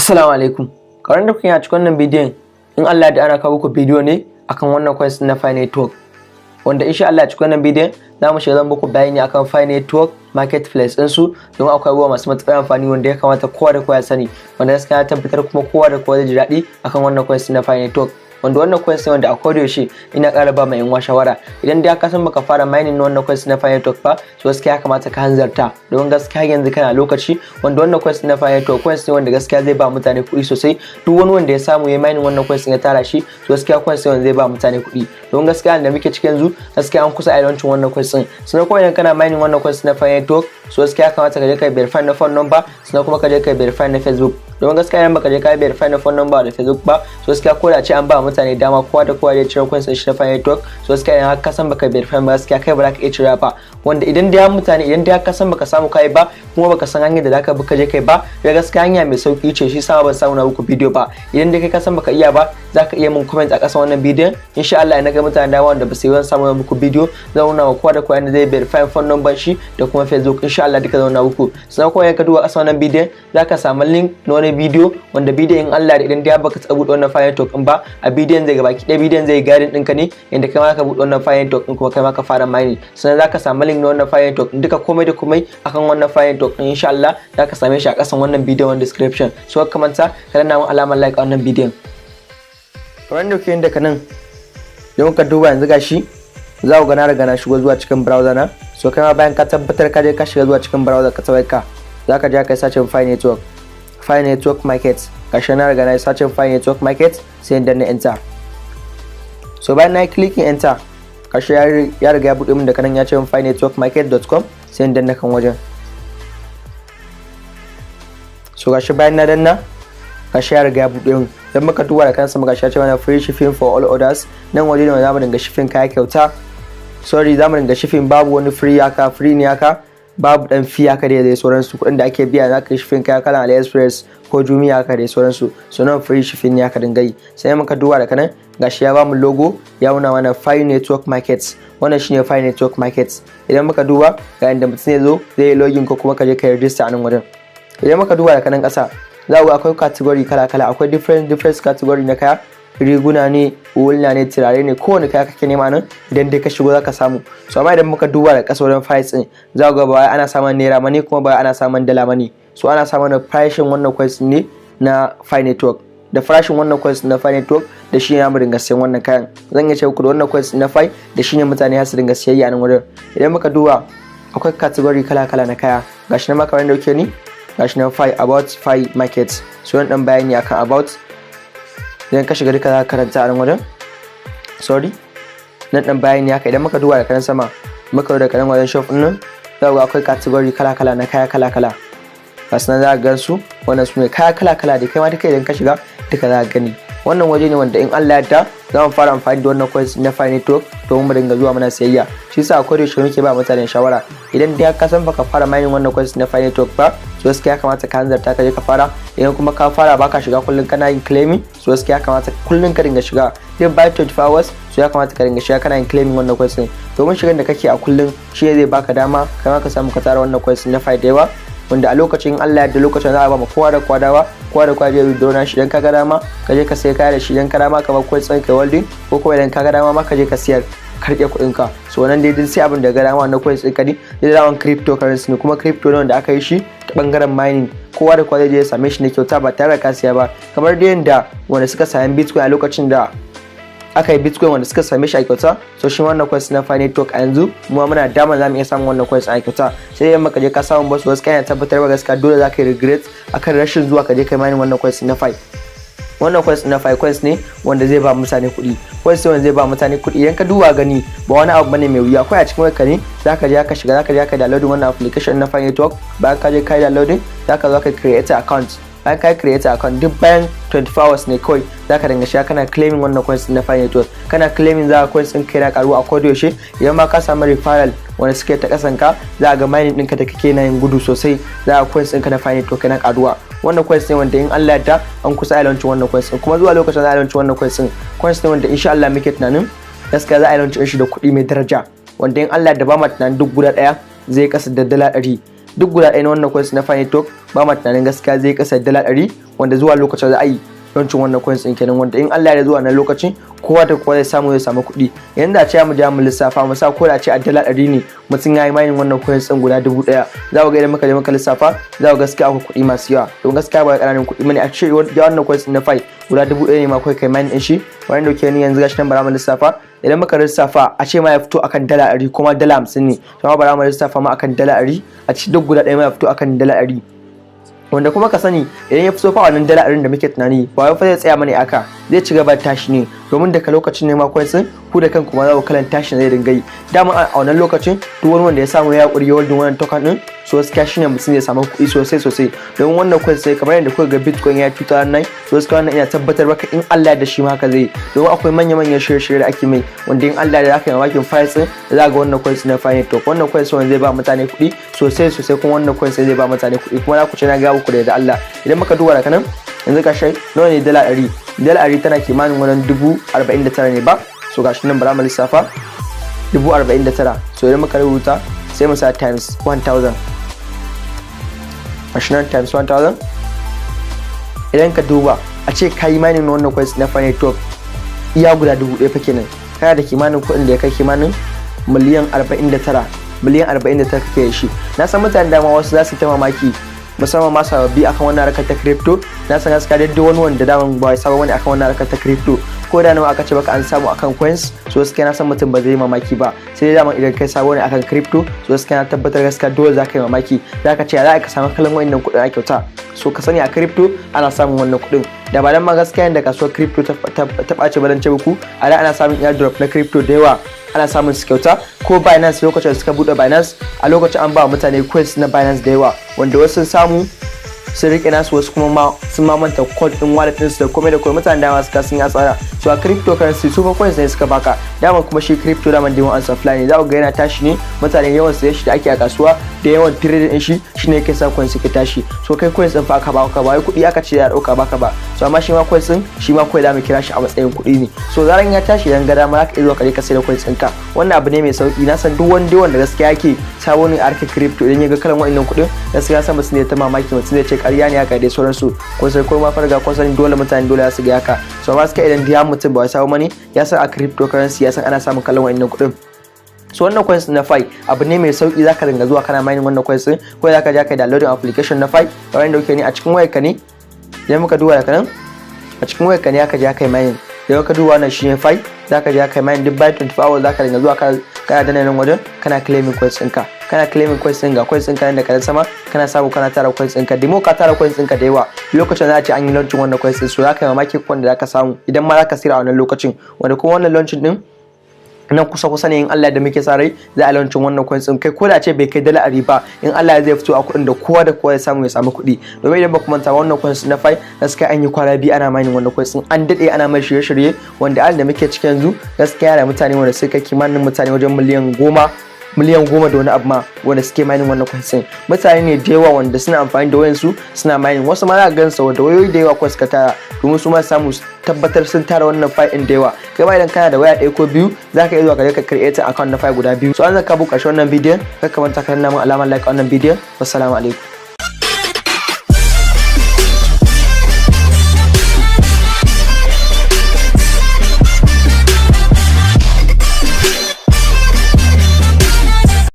Assalamu alaikum. Kamar da kuke a cikin wannan bidiyon, in Allah da ana kawo muku bidiyo ne akan wannan coins na Pi Network. Wanda insha Allah cikin wannan bidiyon za mu shiga, zan muku bayani akan Pi Network marketplace ɗinsu, domin akwai abubuwa masu matuƙar amfani wanda ya kamata kowa da kowa ya sani, wanda gaskiya ya tabbatar kuma kowa da kowa zai ji daɗi akan wannan coins na Pi Network. Wanda wannan coins ne wanda a koda yaushe ina ƙara ba ma yan shawara, idan dai ka san baka fara mining na wannan coins na Pi Network ba, so gaskiya ya kamata ka hanzarta, domin gaskiya yanzu kana lokaci. Wanda wannan coins na Pi Network coins ne wanda gaskiya zai ba mutane kuɗi sosai. Duk wani wanda ya samu ya mining wannan coins ya tara shi, so gaskiya coins ne wanda zai ba mutane kuɗi, domin gaskiya da muke cikin yanzu, gaskiya an kusa a launching wannan coins din. Sannan kuma idan kana mining wannan coins na Pi Network, so gaskiya ya kamata ka je ka verify na phone number, sannan kuma ka je ka verify na Facebook, domin gaskiya idan baka je ka verify na phone number da Facebook ba, so gaskiya ko da ce an ba mutane dama kowa da kowa ya cire coins shi na Pi Network, so gaskiya idan ka san baka verify ba, gaskiya kai ba za ka iya cire ba. Wanda idan da mutane, idan da ka san baka samu kai ba, kuma baka san hanyar da zaka bi ka je kai ba, da gaskiya hanya mai sauki ce, shi sa ban samu na muku bidiyo ba. Idan dai kai ka san baka iya ba, zaka iya mun comment a ƙasan wannan bidiyon. Insha Allah na ga mutane dama wanda ba su yi samu na muku bidiyo, zan nuna wa kowa da kowa yadda zai verify phone number shi da kuma Facebook. Insha Allah duka zan nuna muku. Sannan kuma idan ka duba ƙasan wannan bidiyon, zaka samu link na wani bidiyo, wanda bidiyon in Allah da idan dai baka taɓa buɗe wannan Pi Network din ba, a bidiyon zai gabaki ɗaya bidiyon zai guiding ɗinka ne yadda kai ma ka buɗe wannan Pi Network din kuma kai ma ka fara mining. Sannan zaka samu link na wannan Pi Network din, duka komai da komai akan wannan Pi Network din, insha Allah zaka same shi a ƙasan wannan bidiyon description. So ka manta ka danna mun alamar like a wannan bidiyon. Kamar da kuke daga nan, idan ka duba yanzu, gashi za ku ga na riga na shigo zuwa cikin browser na. So kai ma bayan ka tabbatar ka je ka shiga zuwa cikin browser ka tsawai ka, za ka je ka yi searching Pi Network, Pi Network Market. Gashi na riga na yi searching Pi Network Market, sai in danna enter. So bayan na yi clicking enter, gashi ya riga ya buɗe min da kanan, ya ce min pinetworkmarket.com, sai in danna kan wajen. So gashi bayan na danna, gashi ya riga ya buɗe min. Idan muka duba da kansa, muka ce mana "Free shipping for all orders". Nan waje ne wanda zamu dinga shipping kaya kyauta, sorry, zamu dinga shipping, babu wani free haka, free ne haka, babu dan fee haka da dai sauransu, kuɗin da ake biya zaka yi shipping kaya kalan AliExpress ko Jumia haka dai sauransu. So nan free shipping ne haka dinga yi. Sai muka duba da kanan, gashi ya bamu logo, ya nuna mana Pi Network Markets. Wannan shine Pi Network Markets. Idan muka duba, ga inda mutum zai zo zai yi login ko kuma ka je ka register a nan wajen. Idan muka duba da kanan ƙasa, za ku ga akwai category kala kala, akwai different different category na kaya: riguna ne, huluna ne, turare ne, kowane kaya kake nema nan idan dai ka shigo zaka samu. So amma idan muka duba da ƙasa wajen price din, za ku ga ba ana samun naira mane kuma ba ana samun dala mane. So ana samun farashin wannan coins ne na Pi Network. Da farashin wannan coins na Pi Network da shi ne mu dinga siyan wannan kayan. Zan iya ce muku da wannan coins na Pi da shi ne mutane za su dinga siyayya nan wurin. Idan muka duba, akwai category kala kala na kaya. Gashi nan ma kamar yadda kuke ni, gashi nan Pi about, Pi Market. So dan bayani akan about, idan ka shiga duka za ka karanta a nan wajen. Sorry, nan dan bayani haka. Idan muka duba da kanan sama, muka da kanan wajen shop din nan, za ku ga akwai category kala kala na kaya kala kala. Gasu nan za ka gan su. Wannan su ne kaya kala kala da kai ma duka idan ka shiga duka za ka gani. Wannan waje ne wanda in Allah ya yarda za mu fara amfani da wannan coins na Pi Network domin mu dinga zuwa muna siyayya. Shi yasa akwai da muke ba mutane shawara, idan dai ka san baka fara mining wannan coins na Pi Network ba, so gaskiya ya kamata ka hanzarta ka je ka fara. Idan kuma ka fara baka shiga kullun kana yin claiming, so gaskiya ya kamata kullun ka dinga shiga duk by 24 hours. So ya kamata ka dinga shiga kana yin claiming wannan coins din, domin shigan da kake a kullun shi zai baka dama kai ma ka samu ka tara wannan coins na Pi da yawa, wanda a lokacin Allah da lokacin za a ba ma kowa da kowa dawa, kowa da kowa zai withdraw na shi. Idan ka ga dama ka je ka sai kaya da shi, idan ka dama ka bar coins ɗin kai holding, ko kuma idan ka ga dama ma ka je ka siyar karke kuɗin ka. So wannan dai duk sai abin da ga dama na coins ɗin ka ne. Dai daman cryptocurrency ne, kuma crypto ne wanda aka yi shi ta bangaren mining. Kowa da kowa zai je ya same shi ne kyauta ba tare da ka siya ba, kamar dai yanda wanda suka sami Bitcoin a lokacin da aka yi Bitcoin, wanda suka same shi a kyauta. So shi wannan coins na Pi Network a yanzu mu muna dama za mu iya samun wannan coins a kyauta. Sai dai maka je ka samu basu wasu kayan tabbatar ba, gaskiya dole za ka yi regret akan rashin zuwa ka je kai mining wannan coins na Pi. Wannan coins na Pi coins ne wanda zai ba mutane kuɗi, coins ne wanda zai ba mutane kuɗi. Idan ka duba gani, ba wani abu bane mai wuya. Kawai a cikin wayarka ne zaka je ka shiga, zaka je ka downloading wannan application na Pi Network. Bayan ka je ka downloading, zaka zo ka create account. Bayan ka create account, duk bayan 24 hours ne kawai zaka dinga shiga kana claiming wannan coins na Pi Network. Kana claiming, za ka coins ɗin kai na karuwa a koda yaushe. Idan ma ka samu referral wanda suke ta kasan ka, za ga mining ɗinka da kake na yin gudu sosai, za ga coins ɗinka na Pi Network yana karuwa. Wannan coins ne wanda in Allah ya an kusa a launch wannan coins, kuma zuwa lokacin za a launch wannan coins din, coins ne wanda insha Allah muke tunanin gaskiya za a launch shi da kuɗi mai daraja, wanda in Allah da ba ma tunanin duk guda ɗaya zai kasa da $100. Duk guda ɗaya na wannan coins na Pi Network Ba ma tunanin gaskiya zai kasa $100, wanda zuwa lokacin za a yi launching wannan coins din kenan, wanda in Allah ya zuwa nan lokacin kowa da kowa zai samu kuɗi. Yanzu a ce mu je mu lissafa, mu sa ko da ce a $100 ne mutum ya yi mining wannan coins din guda 1000, za ku ga idan muka je muka lissafa, za ku gaskiya akwai kuɗi masu yawa, don gaskiya ba ƙananan kuɗi bane. A ce wannan coins na Pi guda 1000 ne ma kai kai mining din shi wannan da ke ni yanzu, gashi nan bara mu lissafa. Idan muka lissafa, a ce ma ya fito akan $100 kuma $50 ne, to ma bara mu lissafa ma akan $100, a ce duk guda ɗaya ma ya fito akan $100. Wanda kuma ka sani, idan ya fito fa wannan $100 da muke tunani, ba wai fa zai tsaya mana aka, zai ci gaba tashi ne, domin daga lokacin ne ma coins din ku da kanku ma za ku kalan tashi zai dinga yi. Dama a wannan lokacin duk wani wanda ya samu ya kuri holding wannan token din, so gaskiya shine mutum zai samu kuɗi sosai sosai, domin wannan coins sai kamar yadda kuka ga Bitcoin ya 2009. So gaskiya wannan ina tabbatar maka in Allah da shi ma haka zai, domin akwai manya manyan shirye-shirye da ake mai, wanda in Allah da zaka yi mamakin price din da za ga wannan coins na Pi Network. Wannan coins wanda zai ba mutane kuɗi sosai sosai, kuma wannan coins zai ba mutane kuɗi, kuma za ku ce na ga muku da Allah. Idan muka duba daga nan yanzu, ka shai nawa ne $100? $100 tana kimanin wajen 49,000 ne ba. So gashi nan bara mu lissafa 49,000. So idan muka rubuta, sai mu sa times 1000, gashi nan times 1000. Idan ka duba, a ce ka yi mining wannan coins na Pi Network iya guda 1000 fa kenan, kana da kimanin kuɗin da ya kai kimanin miliyan 49. Miliyan 49 kake da shi. Na san mutane dama wasu za su ta mamaki, musamman ma sababbi akan wannan harkar ta crypto. Na san gaskiya dai wani wanda daman ba ya saba wani akan wannan harkar ta crypto, ko da nawa aka ce baka an samu akan coins, so gaskiya na san mutum ba zai yi mamaki ba. Sai dai daman idan kai sabo ne akan crypto, so gaskiya na tabbatar gaskiya dole za ka yi mamaki, za ka ce za ka samu kalan wa'annan kuɗin a kyauta. So ka sani, a crypto ana samun wannan kuɗin. Da ba dan ma gaskiya yanda kasuwar crypto ta ɓace ba, ce muku a da ana samun airdrop na crypto da yawa, ana samun su kyauta. Ko Binance, lokacin da suka bude Binance, a lokacin an ba mutane coins na Binance da yawa, wanda wasu sun samu sun rike nasu, wasu kuma ma sun ma manta code din wallet ɗinsu da komai da komai. Mutane dama suka sun yi asara. So a cryptocurrency su fa coins ne suka baka dama, kuma shi crypto dama demand and supply ne. Za ku ga yana tashi ne, mutane yawan saye shi da ake a kasuwa da yawan trading din shi, shine yake sa coins suke tashi. So kai coins din fa aka baka, ba wai kuɗi aka ce ya dauka baka ba. So amma shi ma coins din, shi ma kawai za mu kira shi a matsayin kuɗi ne. So zaran ya tashi, idan ga dama zaka iya zuwa ka je ka sayar da coins ɗinka. Wannan abu ne mai sauki. Na san duk wanda wanda gaskiya yake sabo ne a harkar crypto, idan ya ga kalan wa'annan kuɗin, gaskiya san mutum ne ta mamaki, mutum zai ce ƙarya ne haka dai sauransu, ko sai ko ma farga ko sani dole mutane dole su ga haka. So amma gaskiya idan diya mutum ba sabo mani, ya san a cryptocurrency ya san ana samun kalan wa'annan kuɗin. So wannan coins na Pi abu ne mai sauki, zaka dinga zuwa kana mining wannan coins din, ko zaka je ka downloading application na Pi kamar yadda kuke ni a cikin wayarka ne. Idan muka duba daga nan, a cikin wayarka ne aka je aka yi mining. Idan ka duba, wannan shine Pi, zaka je aka yi mining duk bayan 24 hours. Zaka dinga zuwa kana danna nan wajen, kana claiming coins ɗinka, kana claiming coins ɗin. Ga coins ɗinka nan da kadan sama, kana samu kana tara coins ɗinka. Dimo ka tara coins ɗinka da yawa, lokacin za a ce an yi launching wannan coins ɗin, so zaka yi mamaki wanda zaka samu idan ma zaka sira a wannan lokacin. Wanda kuma wannan launching ɗin nan kusa kusa ne, in Allah da muke sa rai za a launching wannan coins din. Kai ko da ce bai kai $100 ba, in Allah zai fito a kuɗin da kowa da kowa ya samu ya samu kuɗi. Domin idan ba ku manta, wannan coins na Pi gaskiya an yi kwana biyu ana mining wannan coins din, an dade ana mai shirye-shirye, wanda al da muke cikin yanzu gaskiya da mutane wanda suka kimanin mutane wajen miliyan 10, miliyan 10 da wani abu ma wanda suke mining wannan coins din. Mutane ne da yawa wanda suna amfani da wayansu suna mining. Wasu ma za ka gansa da wayoyi da yawa kawai suka tara, domin su ma samu tabbatar sun tara wannan Pi din da yawa. Kai ma idan kana da waya ɗaya ko biyu, za ka iya zuwa ka je ka create account na Pi guda biyu. So an zaka bu ƙarshen wannan bidiyon, kar ka manta ka danna min alamar like a wannan bidiyon. Wassalamu alaikum.